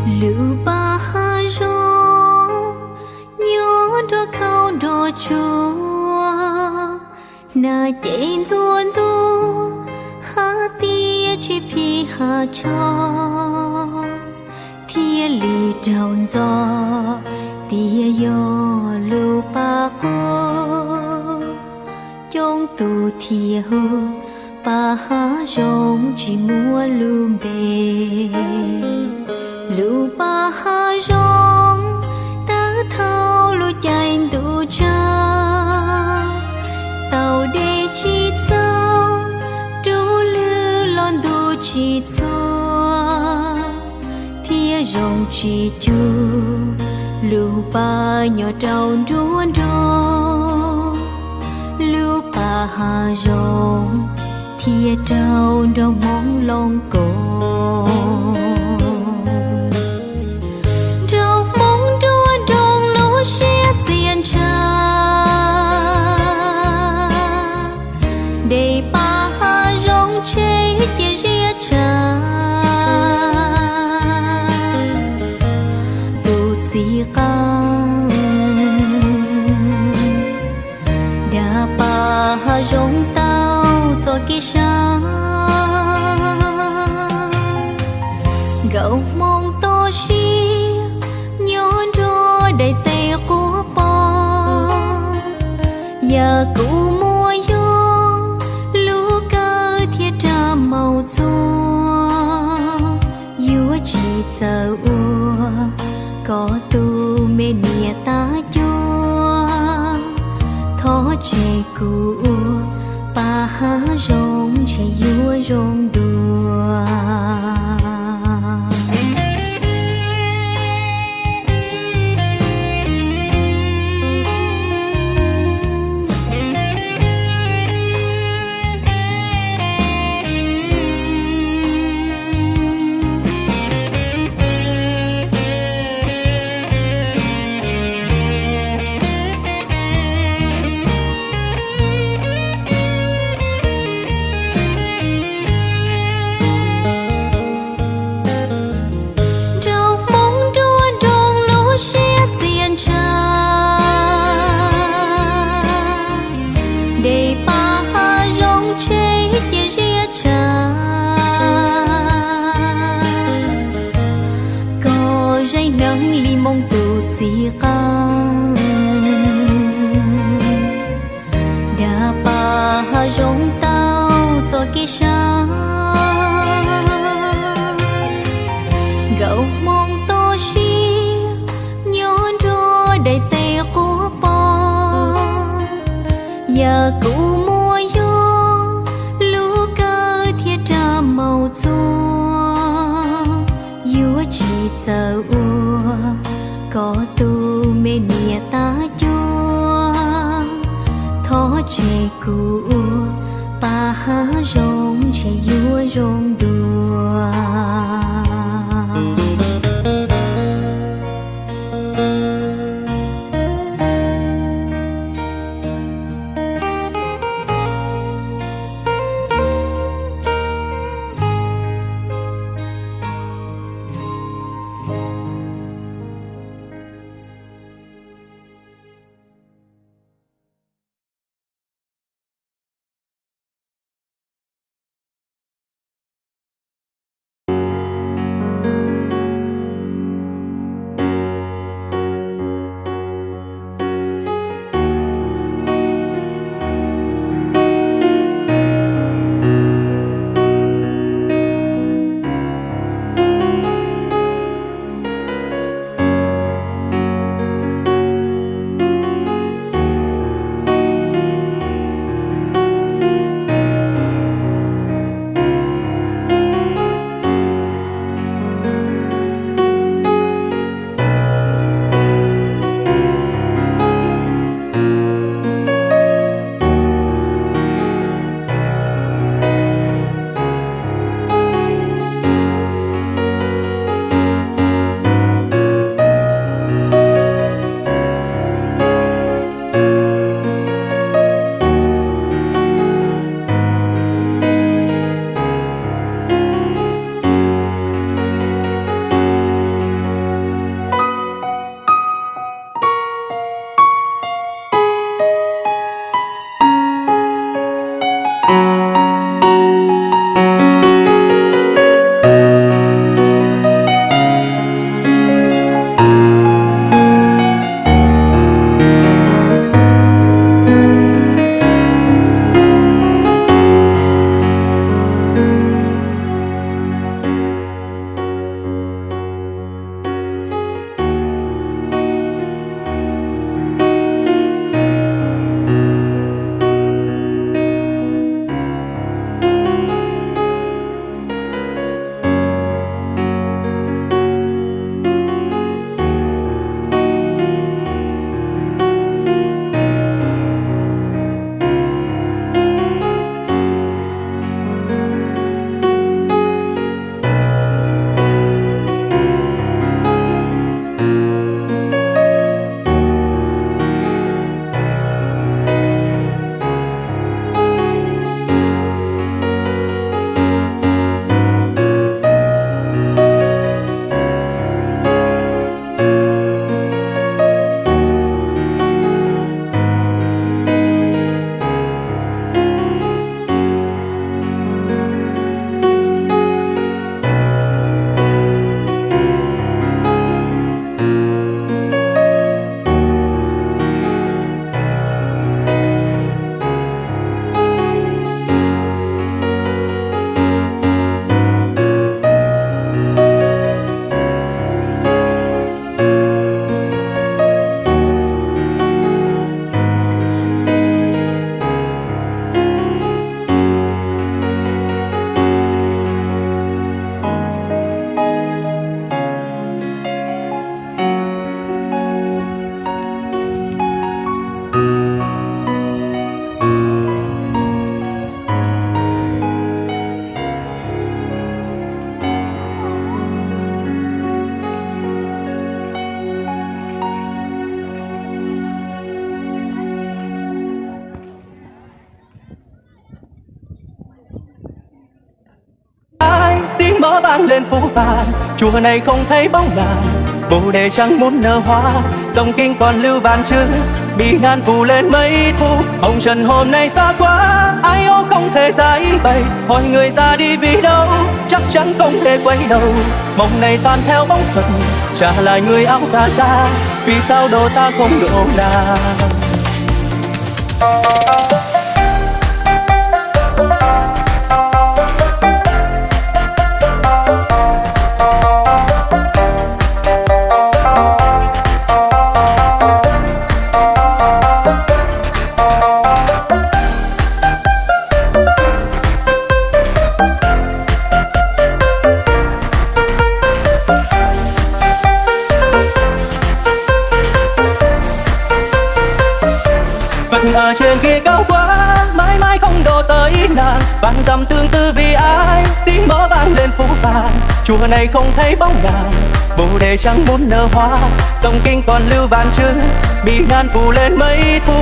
Lub pas hav zoov nyob nrog khau nrog tsuag, hnav cev ntuag ntuag, hab tiab tsis phim hav tshoob, thiaj li raug ntxo tias yog lub pas qub. Coob tus thiaj hu pas hav zoov tsis muaj lub npe. Lub pas hav zoov tawg thaum lub caij ntuj tsaus, tau dej tsis txaus, rub lwg los ntuj tsis txhua, thiaj zoo tsis cuag lub pas nyob rau nruab nroog. Lub pas hav zoov thiaj raug nrog Hmoob Loos Koos. Nrog Hmoob nruab nroog lub siab txias ntshav, dej pas hav zoov tshem cia ziab tshav. Tus txiv qeej dag pas hav zoov tau txoj kev sab, nkauj Hmoob toj siab nyob nruab daim teb quas pos. Yam kuv muaj yog lub kawg thiab rab maum txuas, yuav tsis txawj ua kom tus me niam tab cuab. Thov tseg kuv ua pas hav zoov ntshe yuav zoo dua. Nrog Hmoob nruab nroog lub siab txias ntshav, dej pas hav zoov tshem cia ziab tshav. Koj zeem neeg li Hmoob tus txiv qeej, dag pas hav zoov tau txoj kev sab, nkauj Hmoob toj siab nyob nruab daim teb quas pos. Yam kuv muaj yog lub kawg thiab rab maum txuas, yuav tsis txawj ua kom tus me niam tab cuab. Thov tseg kuv ua pas hav zoov ntshe yuav zoo dua. lên phủ vàng, chùa này không thấy bóng nàng, bồ đề chẳng muốn nở hoa, dòng kinh còn lưu vạn chữ, bị ngàn phủ lên mấy thu. Hồng trần hôm nay xa quá, ai ố không thể giải bày, hỏi người ra đi vì đâu, chắc chắn không thể quay đầu. Mộng này tan theo bóng phật, trả lại người áo cà sa, vì sao độ ta không độ nàng. Phật ở trên kia cao quá, mãi mãi không độ tới nàng. Vạn dặm tương tư vì ai, tiếng mõ vang lên phủ vàng. Chùa này không thấy bóng nàng, bồ đề chẳng muốn nở hoa. Dòng kinh còn lưu vạn chữ, bị ngàn phủ lên mấy thu.